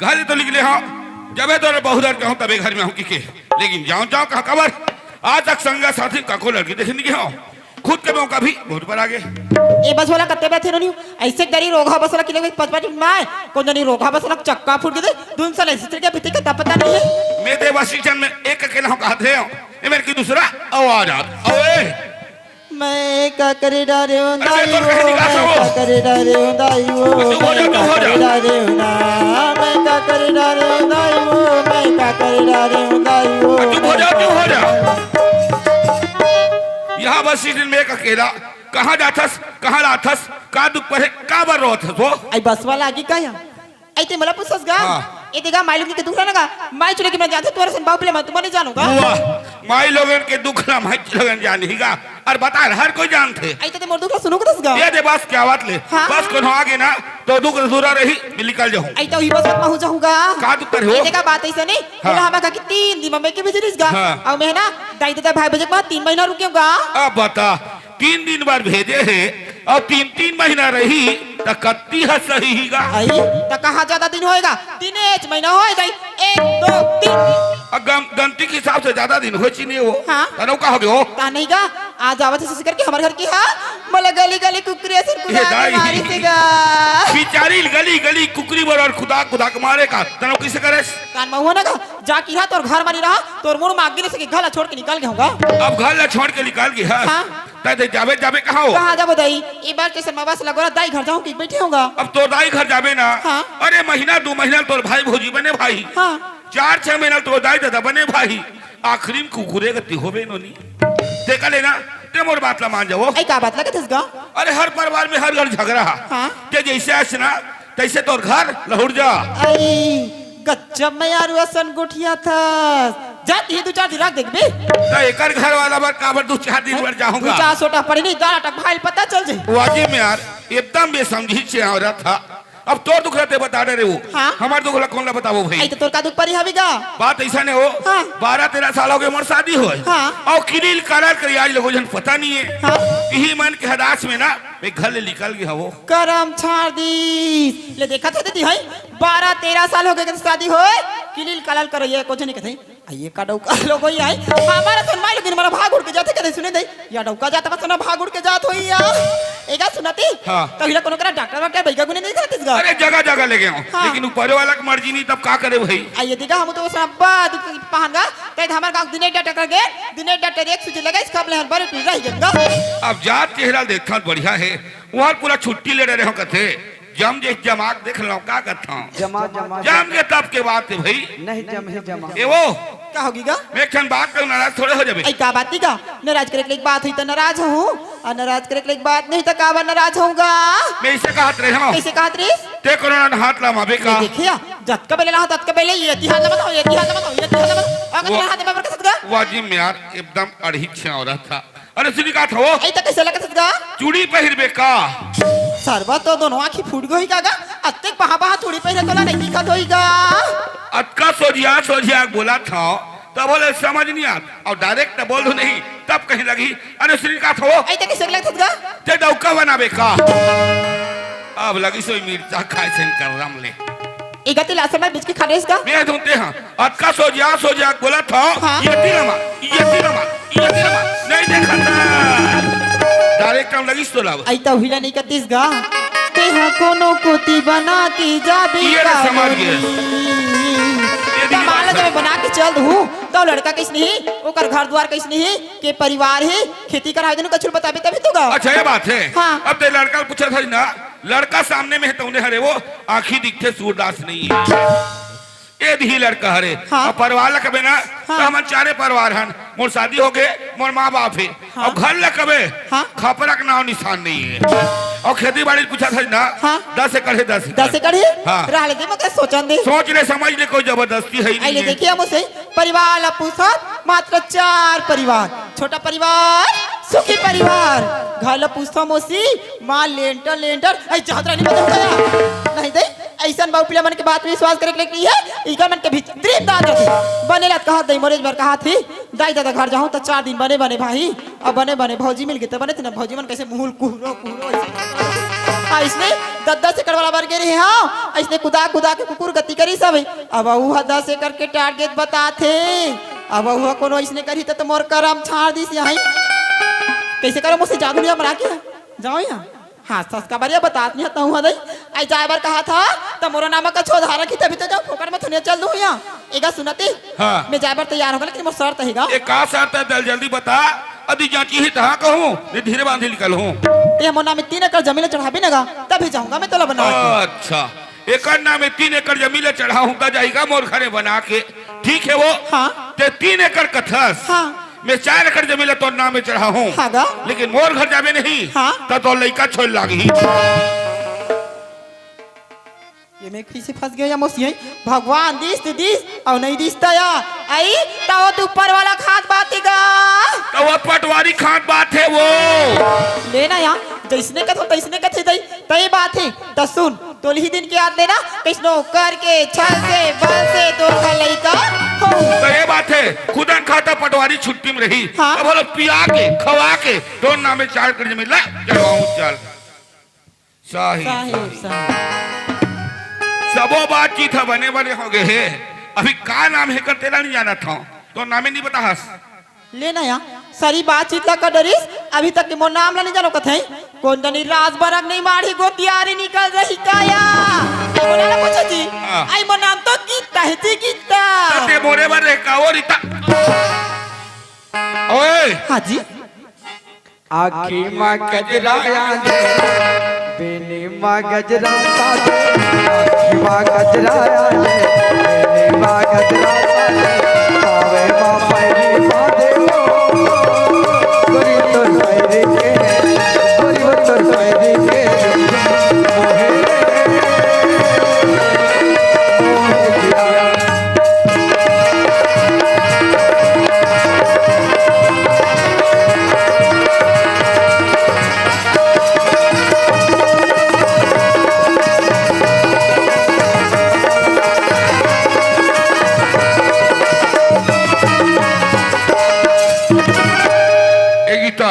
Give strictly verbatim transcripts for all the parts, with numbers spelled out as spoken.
घर ले तो निकले हंव, जब तोर बहुत डर कहूं तबे घर में हंव कि के। लेकिन जांव जांव कहां काबर, आज तक संगा साथी काको लड़की देखे नइ गे हंव। खुद के मौका भी बहुत पर आगे। ए बस वाला कत्ते बैठे नोनी, अइसे डरी रोगहा बस वाला किले में पच पच माय, कोन जनी रोगहा बस वाला चक्का फूट गे दे, दुन साल अइसे चल के बीते के तब पता नइ हे। मैं ते बस स्टेशन में एक अकेला हंव कहत हे, ए मेर की दूसरा आवाज आत, ओए। मैं का करे डारे हूं अरे दाई तोर वो, कहीं निकाल मैं सको। का करे डारे हूं दाई वो, चुप हो जा, मैं चुप का हो जा। करे डारे हूं ना, मैं का करे डारे हूं दाई वो, मैं का करे डारे हूं दाई वो, चुप हो जा, चुप हो जा। यहां बस स्टेशन में एक अकेला, कहां जाथस, कहां लाथस, का दुख परे, काबर रोथस वो? अई बस वाला आगी का या? अई ते मोला पूछस गा? हां। ए देगा माई लोगन के दुख ना गा, माई चुले के मैं जानथे, तोर सन बाप ले मैं तुमने जानूंगा। वाह, माई लोगन के दुख ला माई लोगन जानही गा, अउ बता हर कोई जानथे। अई ते मोर दुख ला सुनहू कथस गा? ए दे बस क्या बात ले, हां। बस कोनो आगे ना, तो दुख दूरा रही, मैं निकल जाहूं। अई ते उही बस में हूं जाहूं गा। का दुख करे हो? ए देगा बात अइसे नइ, हां। बोला हमारा कि तीन दिन में मैं के भेजे रिस गा। हां। अउ मैं ना, दाई ददा भाई भेजे के बाद तीन महीना रुके हूं गा। अब बता, तीन दिन बर भेजे हे अउ तीन तीन महीना रही, त कत्ती ह सही ही गा? अई, त कहां जादा दिन होय गा? तीनेच महीना होय जाही। एक, दो, तीन। अ, गम-, गनती के हिसाब से जादा दिन होय चिने वो। हां। तनव का होगे वो? त नहीं गा, आज आवत हे ससुर के हमर घर के हा, मोला गली गली कुकरी असन ए कुदाके दाई। मारिस हे गा। बिचारी गली गली कुकरी बर अउ कुदा कुदा के मारे का, तनव कइसे करेस? कान महुआ ना गा, जा किहा तोर घर म नइ रहा, तोर मुड़ म आगी नइ सके, घर ला छोड़ के निकल गे हूं गा। अब घर ला छोड़ के निकल गे हस? हां। त दे जाबे, जाबे कहां वो? कहां जाबो दाई? ए बस स्टेशन म बस लगोरा दाई घर जाहूं कि बइठे हूं गा। अब तोर दाई घर जाबे ना? हां। अरे महीना दू महीना तोर भाई भौजी बने भाई। हां। चार छह महीना तोर दाई ददा बने भाई। आखिरी में कुकुरे गति होबे नोनी। ते का लेना? ते मोर बात ला मान जावो। अई का बात ला कथस गा? अरे हर परिवार में हर घर झगरा हा। हां। ते जइसे अस ना, तइसे तोर घर लहुट जा। अई, गजब मेयारू असन गोठियाथस। जा तिही दू चार दिन रख देखबे। त एकर घर वाला बर काबर दू चार दिन बर जाहूं गा? दू चार सोटा पड़ी नहीं, दारा टक भाई ल पता चल जाही। वाजिब में यार, एकदम बेसमझी छे औरत हा। अब तोर दुख ला ते बता डरे वो। हां। हमर दुख ला कोन ला बताबो भाई? अई त तोर का दुख परी हवे गा? बात अइसन हे वो। हां। बारह तेरह साल होगे मोर शादी होय। हां। अउ किलिल करार कर आज लगो झन पता नइ हे। हां। इही मन के हदास में ना, मैं घर ले निकल गे हवो। करम छाड़ दिस। ले देखत हे दीदी, हई बारह तेरह साल होगे शादी होय, किलिल कलाल करइया एको झन नइ कथे। अई ए का डौका लोग होई अई, हमर असन माई लोगिन मन भाग उड़ के जाथे कथे सुने दे, या डौका जात बस ना भाग उड़ के जात होई या। ए गा सुनती? हां। त इला कोनो करा डॉक्टर वाक्टर बइगा गुने नइ देखातिस गा? अरे जगह जगह ले गे हंव, हां। लेकिन ऊपर वाला के मर्जी नइ, तब का करे भाई? अई ए दीगा हम तो असन अब्बा दुख पहान गा, ते हमर गांव दिने डॉक्टर गे, दिने डॉक्टर एक सूजी लगाइस, खब ले हन बरे टूट रही गे गा। अब जात चेहरा देखत बढ़िया हे, उहां पूरा छुट्टी ले डरे हंव कथे। जम जे जमा के देख लंव, का कथंव? जमा, जमा, जम जमा। जे तब के बात हे भाई। नहीं जम हे जमा। ए वो, का होगे गा? मैं एक ठन बात कहूं, नाराज थोड़े हो जाबे। अई का बात हे गा? नाराज करे के लायक बात होही त नाराज हूं, अउ नाराज करे के लायक बात नहीं त काबर नाराज हूं गा? मैं अइसे कहत रहे हंव। कइसे कहत रहिस? ते कोनो हाथ ला माबे का? मैं देखे या, जतका बेले ला ततका बेले ये ती हाथ ला बताओ, ये ती हाथ ला बताओ, ये ती हाथ ला बताओ। अगर वो, हाथ ला माबर का सत गा? वाजिब में यार, एकदम अड़ही छांव रहत हा। अरे सुनी का थो? अई त कइसे लगत हस गा? चूड़ी पहिरबे का? सरवा तो दोनों आंखी फूट गई का गा? अतेक बहा बहा चूड़ी पहिरे तोला नहीं दिखत होई गा। अतका सोझिया सोझिया बोला थो, तब बोले समझ नहीं आत। अउ डायरेक्ट बोल दो नहीं, तब कहीं लगी। अरे सुनी का थो? अई त कइसे लगत हस गा? ते डौका बनाबे का? अब लगी सोई मिर्चा खाए से करम ले। ए गा ते लासन में बीच के खा रहिस गा? मैं धुनते हां। अतका सोझिया सोझिया बोलत हंव, हां। ये तीर मा, ये तीर मा, ये तीर मा, नहीं देखत। डायरेक्ट हम लगिस तो लाव। अई त उहिला नहीं कतिस गा। तेहा कोनो कोती बना के जाबे ये रे का समझ गए। मोनी। ये देखिए कमाल बात जब है। बना के चल दू, त लड़का कइसने हे, ओकर घर दुवार कइसने हे, के परिवार हे, खेती करावे देनु कछु बताबे तभी तो गा। अच्छा, ये बात है। हां। अब ते लड़का पूछत हस ना, लड़का सामने में हे तउने हरे वो, आंखी दिखथे सूरदास नहीं है। ए दिही लड़का हरे। हां। अउ परिवार ल कबे ना, हां। त हमन चारे परिवार हन। मोर शादी होगे, मोर मां बाप हे। हां। अउ घर ल कबे, हां। खपरा के नांव निसान नहीं है। अउ खेती बाड़ी पूछत हस ना, हां। दस एकड़ हे, दस एकड़। दस एकड़ हे? हां। रह ले दे, मगर सोचन दे। सोच ले, समझ ले, कोई जबरदस्ती है ही अई नहीं ले है। देखिए, हम उसे परिवार ल पूछत, मात्र चार परिवार। छोटा परिवार, सुखी परिवार। घर ल पूछत मोसी, मां लेंटर लेंटर, अई जात रानी बने हो गया। नहीं दे, अइसन बाऊ पिला मन के बात में विश्वास करे के लायक नहीं है, इकर मन के भीतरी दांत रथे। बने ला कहत दई मोरेज बर कहत ही, दाई ददा घर जाहूं त चार दिन बने बने भाई, अउ बने बने भौजी मिल गे त बने थे ना, भौजी मन कइसे मुहुल कुहरो कुहरो अइसे। अइसने दस दस एकड़ वाला बर गे रहे हंव, अइसने कुदा कुदा के कुकुर गति करिस हवे। अब ओहू ह दस एकड़ के टारगेट बताथे। अब ओहू ह कोनो अइसने करही त, त मोर करम छाड़ दिस यहीं। कइसे करंव, मोसे जादू नइ बना के जांव या। हाँ, सस का बरिया बतात नइ हंव तहूं ह दई। अई जाय बर कहत हंव, त मोरो नाम म कछु आधार रखही, तभी त जांव, फोकट म थोड़ी चल दूं या। ए गा सुन ते, हाँ। मैं जाय बर तैयार हों गा, लेकिन मोर शर्त हे गा। ए का शर्त हे, जल्दी बता। अदी जांची ही तहां कहूं, नइ धीरे बांधी निकलहूं। ते मोर नाम म तीन एकड़ जमीन ल चढ़ाबे न गा, तभी जाहूं गा मैं तोला बना के। अच्छा, एकर नाम म तीन एकड़ जमीन ल चढ़ाहूं त जाही गा मोर घरे बना के। ठीक हे वो। हाँ। ते तीन एकड़ कथस। हाँ। मैं चार एकड़ जमीन ल तोर नाम म चढ़ाहूं। हाँ गा। लेकिन मोर घर जाबे नहीं, हाँ। त तोर लइका छोड़ लागही। ये मैं कइसे फंस गेंव या मोर सियई? भगवान दिस त दिस, अउ नइ दिस त या। अई, त वो तो ऊपर वाला खात बात हे गा। त वो पटवारी खात बात हे वो। ले ना या, जइसने कथंव, तइसने कथे दई, तई बात हे। त सुन, तोलही दिन के याद लेना, कइसनो करके, छल से, बल से, तोर घर लइका हो। त ए बात हे, खुदन खाता पटवारी छुट्टी म रही। हाँ। अब बोलो पिया के, खवा के, तोर नाम म चार एकड़ जमीन ल चढ़वाहूं चल। साही, साही, साही। साही। सबो बातचीत ह बने बने होगे हे। अभी का नाम हे कर तेला नइ जानत हंव। तोर नामे नइ बताहस। ले ना या, सारी बातचीत ला कर डरिस, अभी तक के मोर नाम ला नइ जानंव कथे। कोन जनी राजबरग नइ माढ़ी गोतियारी निकल रही का या। अई मोर नाम पूछे जी। हाँ। अई मोर नाम तो गीता हे जी, गीता। त ते मोरे बर रहे का ओ रीता। ओए। हाँ जी। आँखी मा गजरा आले, बेनी मा गजरा साजे। आँखी मा गजरा आले, बेनी मा गजरा साजे। पावे मा पैरी बांधे हो, गोरी तोर पैरी के, गोरी वो तोर पैरी के। मोहे रे, मोहे रे। ए गीता,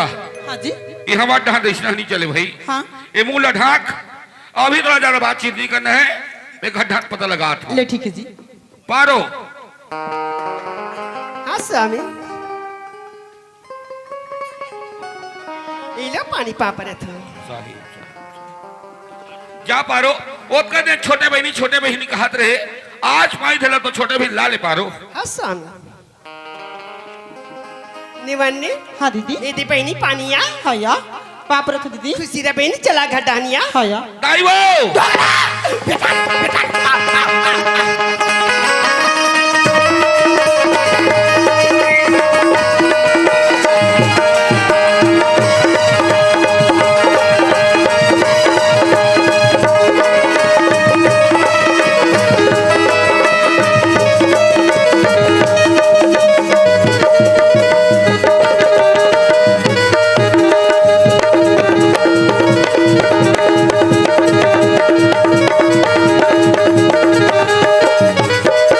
हाँ जी। ये हमर डहार अइसना नइ चले भाई। हाँ। ये मुंह ला ढांक, अभी तोला ज्यादा बातचीत नइ करना हे, मैं घर ढांक पता लगात हंव। ले ठीक हे जी। पारो। हाँ स्वामी। ए लो पानी पाँव परत हंव। साही, साही। जा पारो, ओतका दिन छोटे बहिनी, छोटे बहिनी कहत रहे, आज पानी धला तो छोटे बहिनी ला ले पारो। हाँ स्वामी। निवन्नी। हाँ दीदी। ए दे बहिनी पानी या। हाँ या। पाँव परत हंव दीदी। खुशी रह बहिनी, चला घर डहनिया। हाँ या। दाई वो।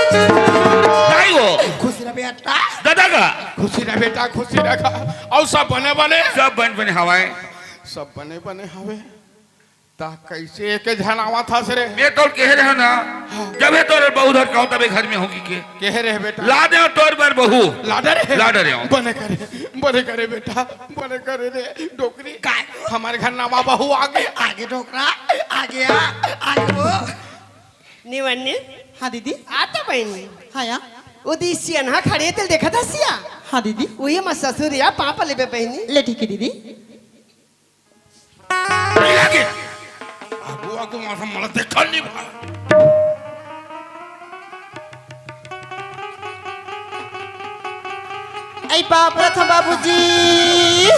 दाई वो। खुशी रह बेटा। दादा का। खुशी रह बेटा, खुशी रह। अउ सब बने बने? सब बने बने हवय। सब बने बने हवय। त कइसे एके झन आवत हस रे? मैं तोर कहे रहेंव ना, जब हे तोर बहू धर के आंव, तभे घर में हों कहिके। कहे रहे बेटा। ला दे तोर बर बहू। ला दे रे। ला दे रे। बने करे, बने करे बेटा, बने करे रे डोकरी। काय? हमर घर नवा बहू आगे। आगे डोकरा, आगे आ, आगे वो। निवन्नी। हाँ दीदी। आ तो बहिनी। हाँ या। ओ दी सियनहा खड़े तेला देखत हस या। हाँ दीदी। उही हमर ससुर या, पाँव परबे बहिनी। ले ठीक हे दीदी। आगू, आगू, माथा मला देखा नहीं भाई। अई पाँव परत हंव बाबूजी।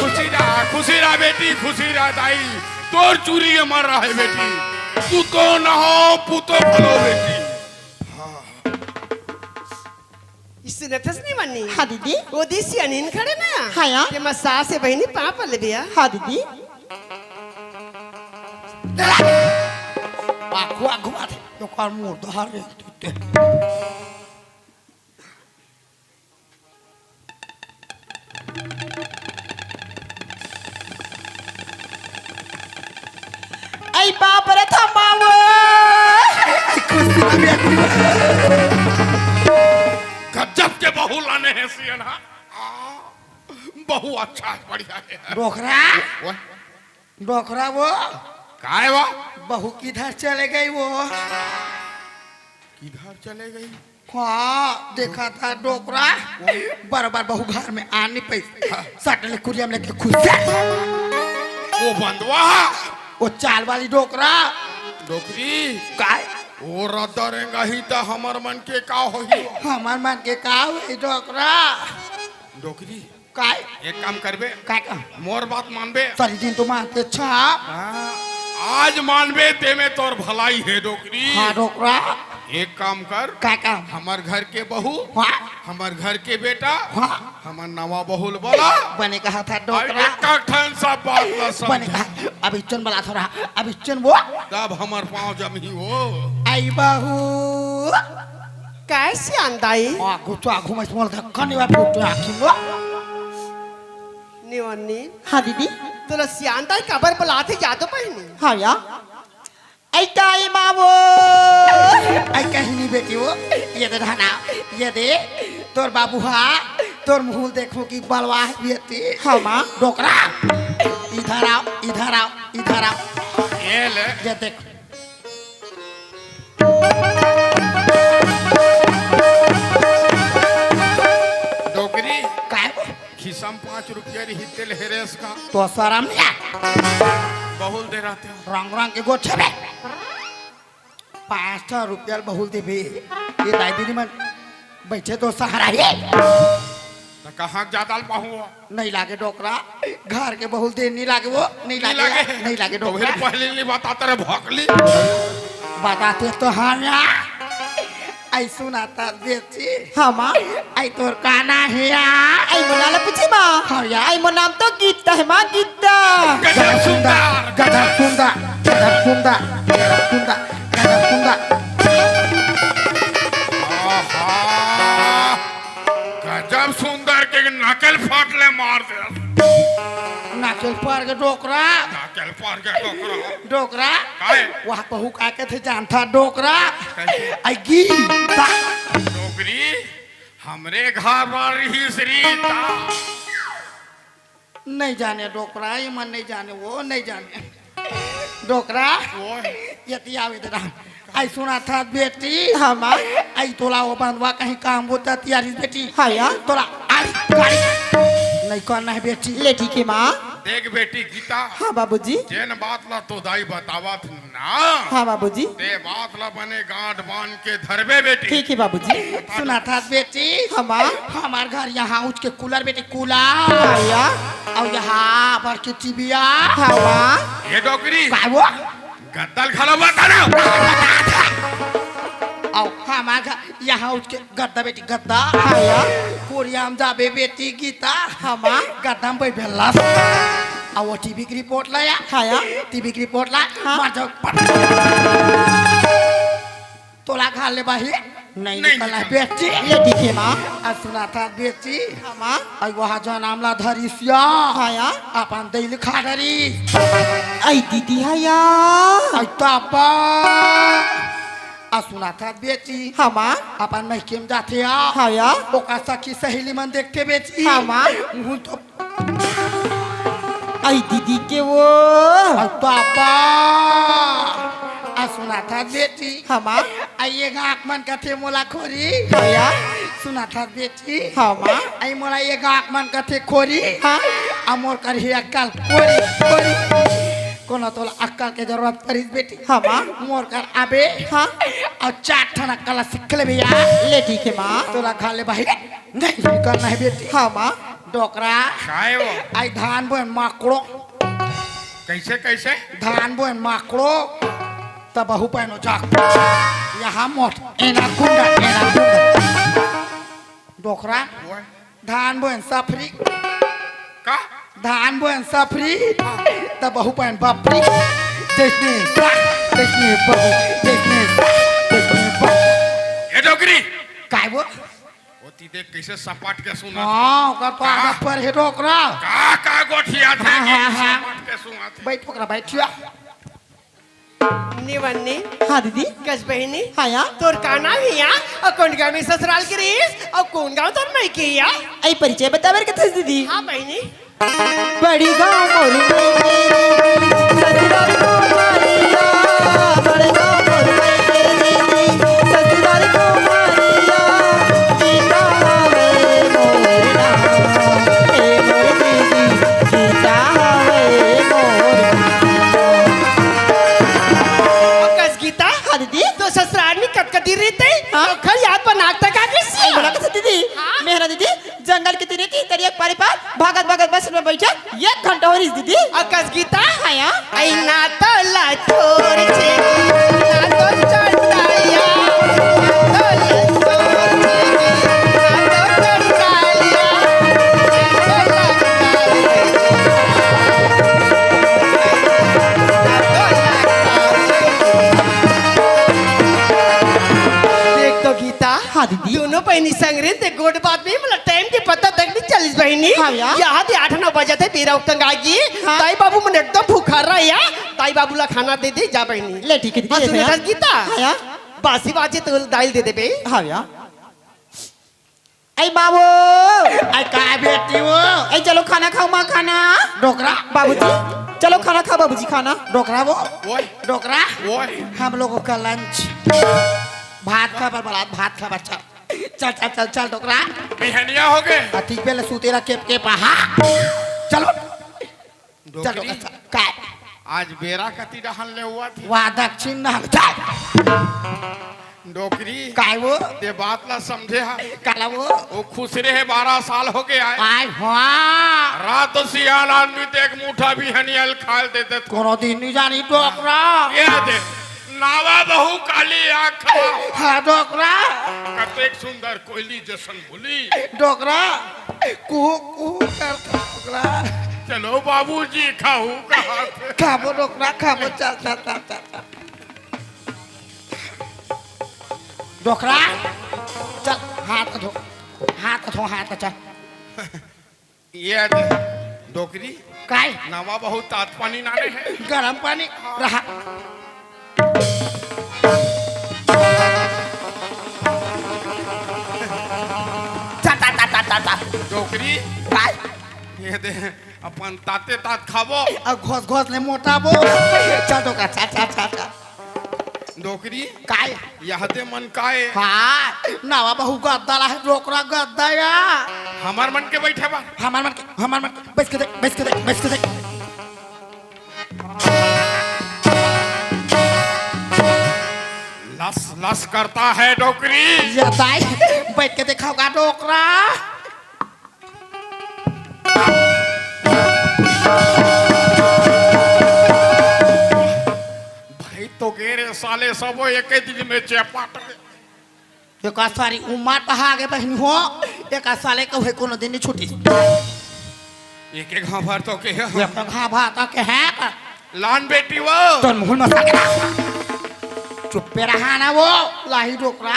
खुशी रह, खुशी रह बेटी, खुशी रह दाई। तोर चूरी अमर रहे बेटी। पूतो न हो, पूतो भलो बेटी। हाँ। सुनत हस निवन्नी? हाँ दीदी। ओ दे सियानिन खड़े ना? हाँ या। ते मसा से बहिनी पाँव परबे या। हाँ दीदी। आखू, आखू बात हे। तो कर मोर तो हर रे तू ते। अई बाप रे, थमा वो। गजब के बहू लाने हे सियन हा। बहू अच्छा हे, बढ़िया हे। डोकरा, ओए। डोकरा वो। काय वो? बहू किधर चले गई वो? किधर चले गई? हाँ, देखा था डोकरा, बरोबर बहू घर में आनी पैसे। हाँ। सटले कुरिया में लेके खुश है। वो बंदवा। वो चाल वाली डोकरा। डोकरी। काय? वो रद्दा रेंगा ही त हमर मन के का होही? हमर मन के का होही डोकरा? डोकरी। काय? एक काम करबे। काय काम? मोर बात मानबे। सारी दिन तो मानते अच्छा। हाँ, आज मानबे, ते में तोर भलाई हे डोकरी। हाँ, डोकरा। एक काम कर। काय काम? हमर घर के बहू, हाँ। हमर घर के बेटा, हाँ। हमर नवा बहू ल बोला। बने कहा था डोकरा। एक ठन सब बात ला समझ। बने कहा, अभी चुन बोला थोड़ा, अभी चुन वो। तब हमर पाँव जमही वो। आई बहू। कैसे आंदाई? आ, गुच्चा घुमस मोल धक्का नहीं बा, फुट आखी वो। निवन्नी। हाँ दीदी। तोला सियान दाई काबर बुलाथे जादो बहिनी? हाँ या। ऐ ताई माँ वो। ऐ कहीं नहीं बेटी वो। ये दे धना, ये दे। तोर बाबू हा, तोर मुँह देखो कि बलवा है बेटी। हाँ माँ। डोकरा। इधर आओ, इधर आओ, इधर आओ। ये ले। ये देखो। डोकरी। काय वो? खिसम पाँच रुपया रही तेल हेरेस का। तो शरम नहीं आय? बहुल दे रहते हो। रंग रंग के गोछे बे। पाँच सौ रुपया बहुल दे बे। ये दाई दीदी मन बैठे तो सहारा हे। त कहाँ के जादा ल पाहूँ वो? नहीं लागे डोकरा, घर के बहुल दे नहीं लागे वो, नहीं नहीं लागे, लागे। नहीं लागे तो डोकरा। फिर पहले नहीं बताता रे भोकली। बताते तो हाँ या। ऐ सुनाथा बेटी। हाँ माँ। ऐ तोर का नाम हे या? ऐ मोर नाम ल पूछे माँ। हाँ या। ऐ मोर नाम तो गीता हे माँ, गीता। गजब सुंदर, गजब सुंदर, गजब सुंदर, गजब सुंदर, गजब सुंदर। आहा। गजब सुंदर के नकल फाट ले मार दे। नकल फाट के डोकरा। नकल फाट के डोकरा। डोकरा। काहे? वहाँ बहू का कहथे जानथा डोकरा। कैसे? ऐ गीता। डोकरी, हमरे घर वाली ही श्रीता। नहीं जाने डोकरा, ये मन नहीं जाने, वो नहीं जाने। डोकरा, ओए। ये तिया आवे दे रहा। ऐ सुनाथा बेटी, हाँ माँ। ऐ तोला वो बंदवा कहीं काम होता तियारी बेटी। हाँ या। तोला आड़ी गाड़ी नहीं करना है बेटी। ले ठीक है माँ। देख बेटी गीता। हाँ बाबूजी। जेन बात ला तो दाई बतावत ना। हाँ बाबूजी। ते बात ला बने गांठ बांध के धरबे बेटी। ठीक है बाबूजी। सुनाथा बेटी। हाँ माँ। हमार घर यहाँ उठ के कूलर बेटी, कूलर। हाँ या। अउ यहाँ पर के टीवीया। हाँ माँ। ये डोकरी। काय वो? गद्दा ल घलो बता ना। अउ हमार घर यहाँ उठ के गद्दा बेटी गद्दा। हाँ या। कोरिया में जाबे बेटी गीता। हाँ माँ। गद्दा में बैठ भेलस। अउ वो टीवी के रिपोर्ट ला या। हाँ या। टीवी के रिपोर्ट ला। हाँ। मर जाओ। तोला घर ले बाहिर नहीं नहीं निकलना है निकलना। बेटी। ले ठीक है माँ। आ सुनाथा बेटी। हाँ माँ। अउ वहाँ जनम ला धरिस या। हाँ या। अपन दई ल खा डरिस। ऐ दीदी हाँ या। ऐ तापा। आ सुनाथा बेटी। हाँ माँ। अपन मइके में जाथे या। हाँ या। ओकर सखी सहेली मन देखथे बेटी। हाँ माँ। उहू तो ऐ दीदी के वो। अउ पापा। आ सुनाथा बेटी। हाँ माँ। आ ये गाँक मन कथे मोला खोरी। हाँ या। सुनाथा बेटी। हाँ माँ। ऐ मोला ये गाँक मन कथे खोरी। हाँ। आ मोर कर ही अक्कल कोरी, कोरी। कोनो तोला अक्कल के जरूरत परिस बेटी। हाँ माँ। मोर कर आबे। हाँ। अउ चार ठन अक्कल सीख ले भैया। ले ठीक है माँ। तोला घर ले बाहिर नहीं निकलना है बेटी। हाँ माँ। डोकरा। काय वो? ऐ धान बोन माकड़ो। कैसे, कैसे? धान बोन माकड़ो। त बहू पहनो जाक। यहाँ मोट। एना गुंडा, एना गुंडा। डोकरा। वो है। धान बोन सफरी। का? धान बोन सफरी। त बहू पहन बफरी। जैसने सास, जैसने बहू, जैसने सास, जैसने बहू। ये डोकरी। काय वो? ओती देख कैसे सपाट के सुना। हाँ, ओकर तो का? आदत पर हे डोकरा। का, का गोठियाथे हाँ, कि हाँ, हाँ। सपाट के सुनाथे। बैठ ओकरा, बैठ या। निवन्नी। हाँ दीदी। कस बहिनी। हाँ या। तोर का नाम हे या? अउ कोन गाँव में ससुराल के रहिस? अउ कोन गाँव तोर मइके या? अई परिचय बताबर के थस दीदी। हाँ बहिनी। बड़ी गाँव मोर मइके रे, ससुराल को मारिया। बड़े गाँव मोर मइके रे, ससुराल को मारिया। जीता हवे मोर नाम, ए मोर दीदी, जीता हवे मोर नाम। कस गीता, हाँ दीदी। तो ससुराल में कतका दिन रहिते? हाँ। तो घर याद बना तक आ गई सी। अई बोला कस दीदी? हाँ। मेहरा दीदी, जंगल के तीरे के तरिया के पारी पार भागत भागत बस में बइठे एक घंटा हो रहिस दीदी। अउ कस गीता? हाँ या। अई ना तो लातोर छेगी, ना तो चंडालिया, ना तो लातोर छेगी, ना तो चंडालिया, ना तो लातोर छेगी, ना तो लातोर छेगी। देख तो गीता, हाँ दीदी। दोनों बहिनी संग रहिन ते गोठ बात में मोला टाइम के पता तक नइ चलिस बहिनी। हाँ भैया। यहाँ दे आठ नौ बजत हे, बेरा उतंग आगे। हाँ। दाई बाबू मन एकदम भूखा रहे या। दाई बाबू ला खाना दे दे जा बहिनी। ले ठीक हे दीदी, अउ सुन भैया। गीता, हाँ भैया। बासी बात हे तो दाई ल दे देबे। हाँ भैया। अई बाबू। अई का बेटी वो? अई चलो खाना खाओ माँ, खाना। डोकरा। बाबूजी, चलो खाना खाओ बाबूजी, खाना। डोकरा वो। ओए। डोकरा। ओए। हम लोगों का लंच। भात खा बर बलात, भात खा बर चल। चल, चल, चल, चल, डोकरा। बिहनिया हो गे। अति पहले सूते रह केप केप, आहा। चलो। चल, डोकरी। डोकरा, चल। काय? आज बेरा कति डहन ले हुआ थी? वाह, दक्षिण डहन। चल। डोकरी। काय वो? ते बात ला समझे हा? काला वो? वो खुसरे हे, बारह साल हो गे आय। आय, हाँ। रात सियान आदमी ते एक मुठा बिहनिया ल खाय ल देते। कोनो दिन नइ जानी डोकरा। ये दे। नावा बहू काली आँख खवा। हाँ, डोकरा। कतेक सुंदर कोयली जसन बोली। डोकरा, कुहू, कुहू करथे डोकरा। चलो बाबूजी, खाहू कहाथे। खाबो डोकरा, खाबो, चल, चल, चल, चल, चल। डोकरा, चल, हाथ धो, हाथ धो, हाथ, चल। ये दे, डोकरी। काय? नवा बहू तात पानी लाने हे। गरम पानी रहा। चा, चा, चा, चा, चा, चा। डोकरी। काय? ये दे, अपन ताते तात खाबो। अउ घोस घोस ले मोटाबो। चा, डोकरा, चा, चा, चा, चा। डोकरी। काय? यहते मन काय? हाँ, नवा बहू गद्दा ला हे, डोकरा गद्दा या। हमर मन के बइठे बर। हमर मन के, हमर मन के, बइठ के देख, बइठ के देख, बइठ के देख। लस लस करता है डोकरी। ये दाई, बइठ के देखाव गा डोकरा। भाई तो गे रे साले, सबो एके दिन में चेपाट गे। एका सारी उमर बहा गे बहिनी हो, एका साले के होय कोनो दिन नइ छूटी। एक एक घाव भर तो के हो। एक घाव भर तो के हे का? लान बेटी वो। तोर मुंह में साले ना। चुप्पे रहा ना वो, लाही डोकरा।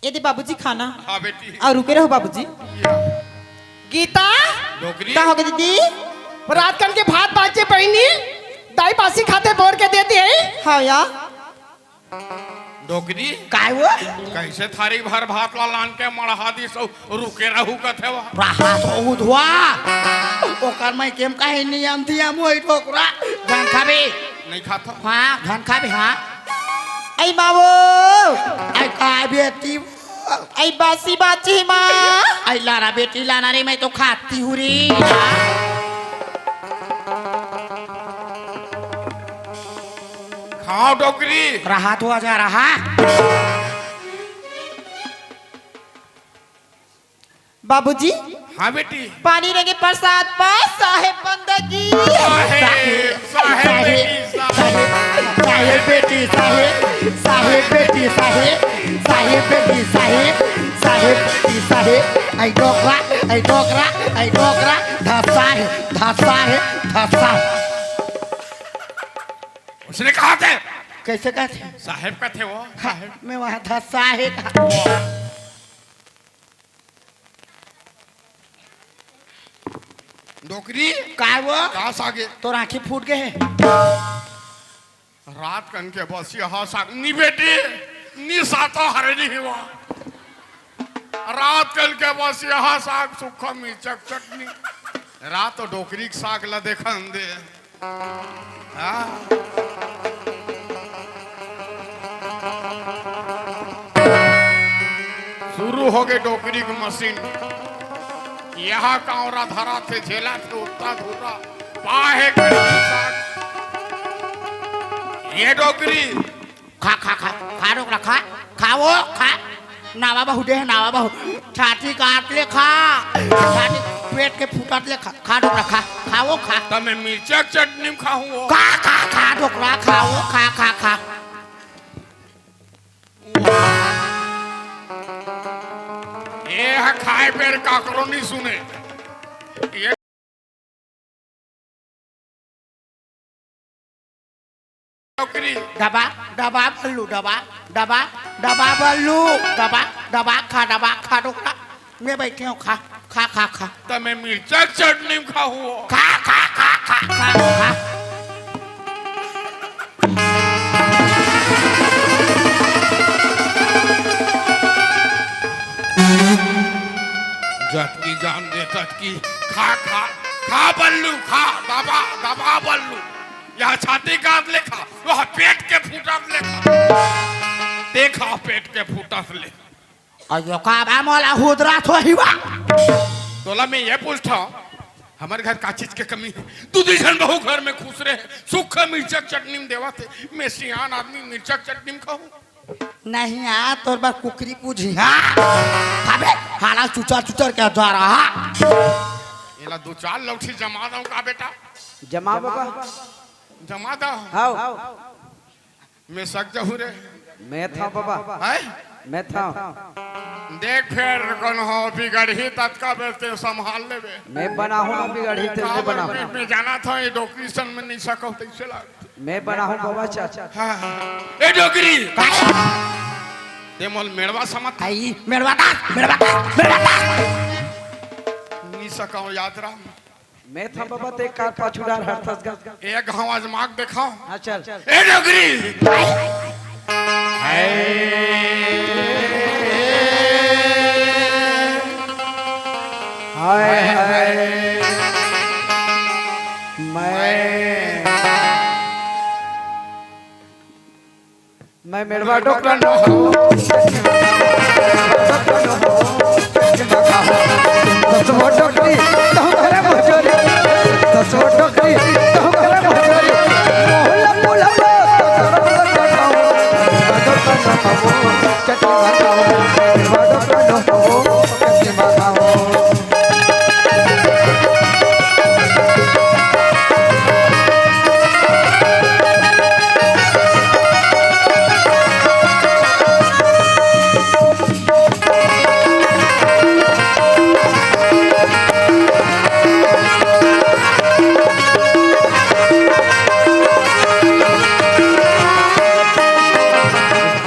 ये दे बाबूजी खाना। हाँ बेटी। अउ रुके रहो बाबूजी। या। गीता। डोकरी। का हो गे दीदी? रात कन के भात बाचे बहिनी, दाई बासी खाते बोर के दे दे। हाँ या। डोकरी। काय वो? कइसे थारी भर भात ला लान के मड़हा दिस अउ रुके रहू कथे वो? रहा तो उधवा। ओकर मइके म काहे नियम धियम होई डोकरा? धन खाबे। नइ खाथो। हाँ, धन खाबे, हाँ। अई मावो। अई का बेटी? अई बासी बाची माँ। अई लाना बेटी, लाना रे, मैं तो खाती हूँ रे। खाव डोकरी। रहा तो आजा रहा। बाबूजी। हाँ बेटी। पानी रेंगे प्रसाद पाए साहेब बंदगी। साहेब, साहेब बेटी, साहेब। साहेब बेटी, साहेब, साहेब बेटी, साहेब, साहेब बेटी, साहेब, साहेब बेटी, साहेब। आई डोकरा, आई डोकरा, आई डोकरा, धसा हे, धसा हे, धसा हे। उसने कहा थे? कैसे कहा थे? साहेब का थे वो। हाँ, मैं वहाँ धसा हे कहा। डोकरी। का वो? का सागे? तोर आँखी फूट गे हे। रात कन के बसिया साग नी बेटी, नी सातो हरे नी हुआ। रात कन के बसिया साग, सुक्खा मिर्चा के चटनी। रात तो डोकरी के साग ला देखन दे। हाँ। शुरू हो गे डोकरी के मशीन। यहाँ कांवरा धरा थे, झेला थे, उत्ता धुर्रा, पाहे करी साग। ये डोकरी। खा, खा, खा, खा डोकरा, खा, खा वो, खा। नावा बहू दे, नावा बहू। छाती काट ले, खा। छाती, पेट के फूटत ले, खा, खा डोकरा, खा, खा वो, खा। त मैं मिर्चा के चटनी में खाहूँ वो। खा, खा, खा डोकरा, खा वो, खा, खा, खा। ये ह खाए बेर काकरो नहीं सुने। ये डोकरी। दबा, दबा बल्लू, दबा, दबा, दबा बल्लू, दबा, दबा, खा, दबा, खा डोकरा। मैं बैठे हूँ, खा, खा, खा, खा। त मैं मिर्चा के चटनी में खाहूँ। खा, खा, खा, खा, खा, खा। जतकी जान दे ततकी। खा, खा, खा बल्लू, खा, दबा, दबा बल्लू। यहाँ छाती काट ले खा, वहाँ पेट के फूटत ले खा। देखा पेट के फूटत ले। अयो का बा मोला हुदरा थोही बा। तोला मैं ये पूछता हूँ, हमारे घर का चीज के कमी है? तू दू झन बहू घर में खुश रहे, सुक्खा मिर्चा के चटनी में देवा थे। मैं सियान आदमी मिर्चा के चटनी में खाहूँ? नहीं आ, तोर बर कुकरी पूजी, हाँ? अबे, हाला चुचर चुचर के जा रहा। एला दो चार लौठी जमा दऊं का बेटा? जमा बाबा। जमा दो। हाव। मैं सक जहू रे। मैं था बाबा। हैं? मैं था। देख फेर कौन हो बिगड़ही ततका बेर ते संभाल लेबे। मैं बनाहूँ ना बिगड़ही ते का बनाहूँ। मैं, मैं जाना था ये डोकरी सन में नहीं सको तैसे लाग। मैं बनाहूँ बाबा चाचा। हाँ, हाँ। ए डोकरी। ते मोल मेड़वा समझ। आई, मेड़वा दास, मेड़वा दास, मेड़वा दास। नी सकाओ याद राम। मैं था बाबा ते कार पाछू डार हरथस गा। एक घाव आजमाक देखाओ। हाँ, चल। ए डोकरी। हाय, हाय। मैं मैं मेड़वा डोकरा नो हो। ससुर डोकरी, तहु करे मुजरी। ससुर डोकरी, तहु करे मुजरी। मोहल्ला पुला, चटनी बनाओ। मेड़वा डोकरा नो हो, चटनी बनाओ।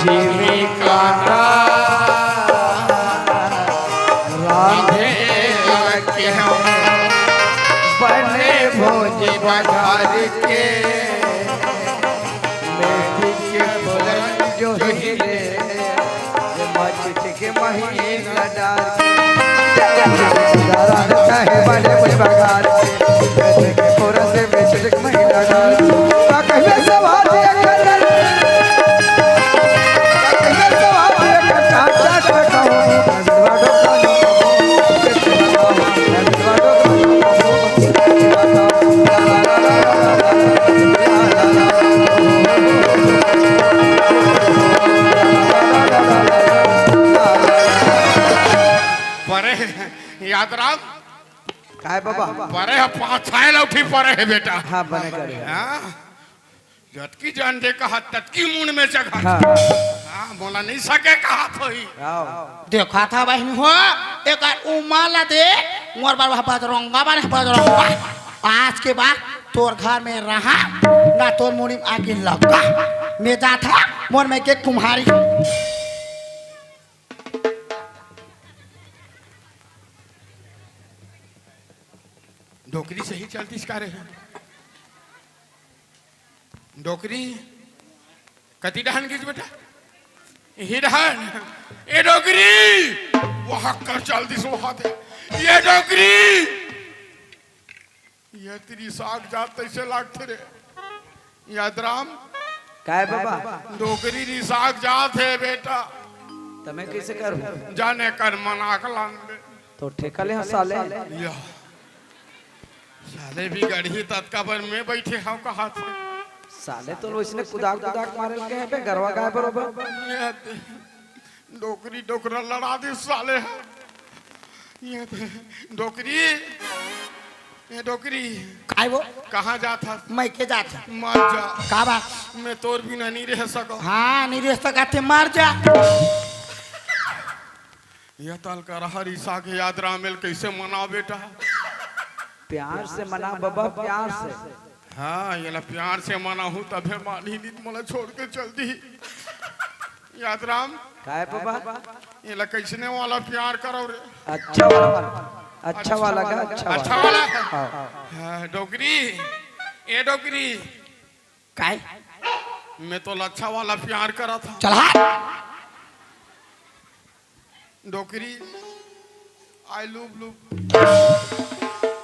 जीविका राधे लगे हम बने भोज बघार के, मेथी के फोरन जो हिले, मच के महीना डार के। चाहे बने भोज बघार के, मेथी के फोरन से मेथी के महीना डार के। का कहिए सवाल ये कर, का कहिए सवाल ये कर, चाचा का कहूँ। परे याद राम। काय बाबा? परे ह पाँच छाय लौठी परे हे बेटा। हाँ, बने करे। हाँ? जतकी जान दे कहा, ततकी मुंड में चघा। हाँ। हाँ, मोला नहीं सके कहा थोही। आओ। देखा था बहन हो, एक उमा ला दे, मोर बार वह बजरंगा बने बजरंगा। आज के बाद तोर घर में रहा, ना तोर मुड़ी में आके लगा। मैं जात हा, मोर में के कुम्हारी। डोकरी सही चलतिस का रे? डोकरी कति डहन गिस बेटा? इही डहन। ए डोकरी, वहां कर चलतिस वहां ते। ए डोकरी, ए तेरी साग जात तइसे लागथे रे। यादराम। काय बाबा? डोकरी रिसाक जात हे बेटा। त मैं कइसे करूं? जाने कर मना के लान दे। तो ठेका ले हंव साले। या। साले भी गढ़ी ततका बर मैं बइठे हंव कहाथे। साले तो वइसने कुदाक कुदाक मारे लगे हे बे, गरवा गाय बरोबर। ये दे। डोकरी डोकरा लड़ा दिस साले ह। ये दे, डोकरी, ये डोकरी। काय वो? कहाँ जात हस? मइके जात हंव। मर जा। का बात? मैं तोर बिना नइ रह सकंव। हाँ, नइ रह सकत हे, मर जा। ये तल कर हर ईसा के यादराम ल कइसे मनाव बेटा? प्यार से मना बाबा, प्यार से। हाँ, एला प्यार से मनाहूं तभे मानही, नइ त मोला छोड़ के चल दिही। यादराम। काय बाबा? एला कइसने वाला प्यार करव रे? अच्छा वाला। अच्छा वाला का, अच्छा अच्छा वाला। वाला? हाँ। हाँ, डोकरी। ए डोकरी। काय? मैं तोला अच्छा वाला प्यार करत हंव। चल हट। डोकरी, I love you।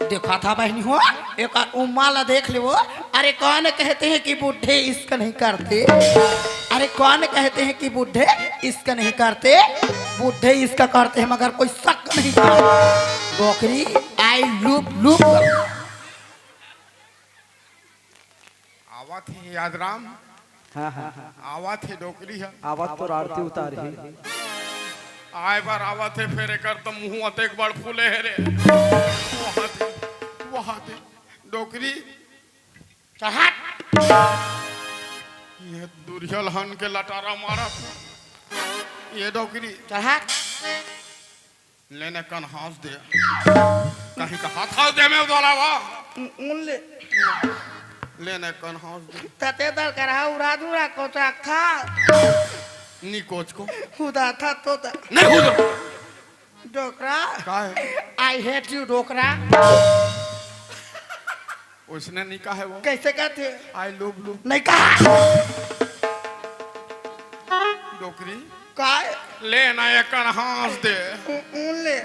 देखा था बहनी हो, एक उम्मा ला देख ले वो। अरे कौन कहते हैं कि बूढ़े इश्क नहीं करते? अरे कौन कहते हैं कि बूढ़े इश्क नहीं करते? बूढ़े इश्क करते हैं मगर कोई शक नहीं करते। डोकरी, I love you। आवत हे यादराम। हाँ, हाँ, हाँ। आवत हे डोकरी ह। आवत तो आरती उतारही। आय बर आवत हे, फेर एकर तो मुंह अतेक बड़ फूले हे रे। वहां दे, वहां दे, डोकरी। चल हट। ये दुरिहा ल हन के लटारा मारत। ये डोकरी। चल हट। लेने कन हंस दे। कहीं का हाथ हंस दे में उदाला वा। उन ले। लेने कन हंस दे। तते दर कर हा उड़ा दुड़ा कोचा खा। नी कोच को। खुदा था तो दा। नहीं खुद। डोकरा। का है? I hate you डोकरा। ओइसने नइ कहे वो। कइसे कहथे? I love you। नइ कहा। डोकरी। काय? ले ना, एकन हंस दे। उ-, उन ले।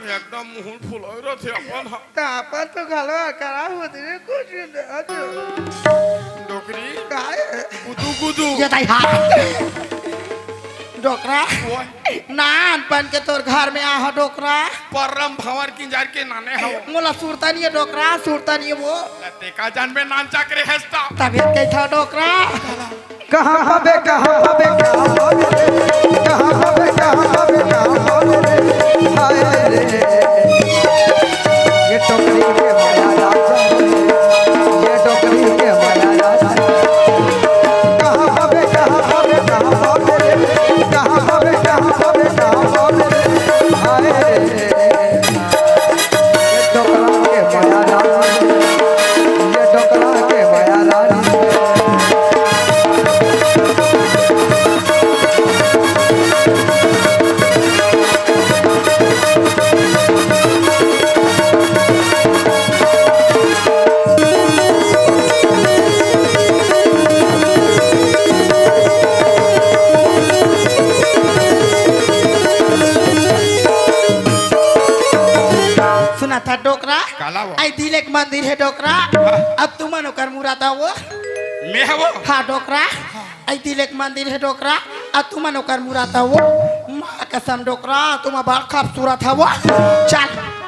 एकदम मुंह फुलाए रथे अपन ह। त अपन तो घलो करा होत रे, कुछ नहीं, अजो। डोकरी। काय? गुदू गुदू। ये दाई हाथ। डोकरा। ओए। नानपन के तोर घर में आहा डोकरा। परम भंवर किंजर के नाने हव। मोला सुरता नइ हे डोकरा, सुरता नइ हे वो। तेका जन्मे नानचा करे हस त। तबीयत कइसे हव डोकरा? कहाँ हबे, कहाँ हबे, कहाँ हबे रे? कहाँ हबे, कहाँ हबे, कहाँ हबे रे? हाय रे। ये डोकरी के माया राजा रे। ये डोकरी के माया राजा रे। कहाँ हबे, कहाँ हबे, कहाँ हबे रे? कहाँ हबे, कहाँ हबे, कहाँ हबे रे? हाय रे। ये डोकरा के माया रानी, ये डोकरा के माया रानी। सुना था डोकरा, काला वो? आई दिल एक मंदिर हे डोकरा, हाँ। अब तुमन ओकर मुरादा वो। मैं हवो? हाँ डोकरा, आई दिल एक मंदिर हे डोकरा, अब तुमन ओकर मुरादा वो। माँ कसम डोकरा, तुम बड़ खूबसूरत हवो। चल।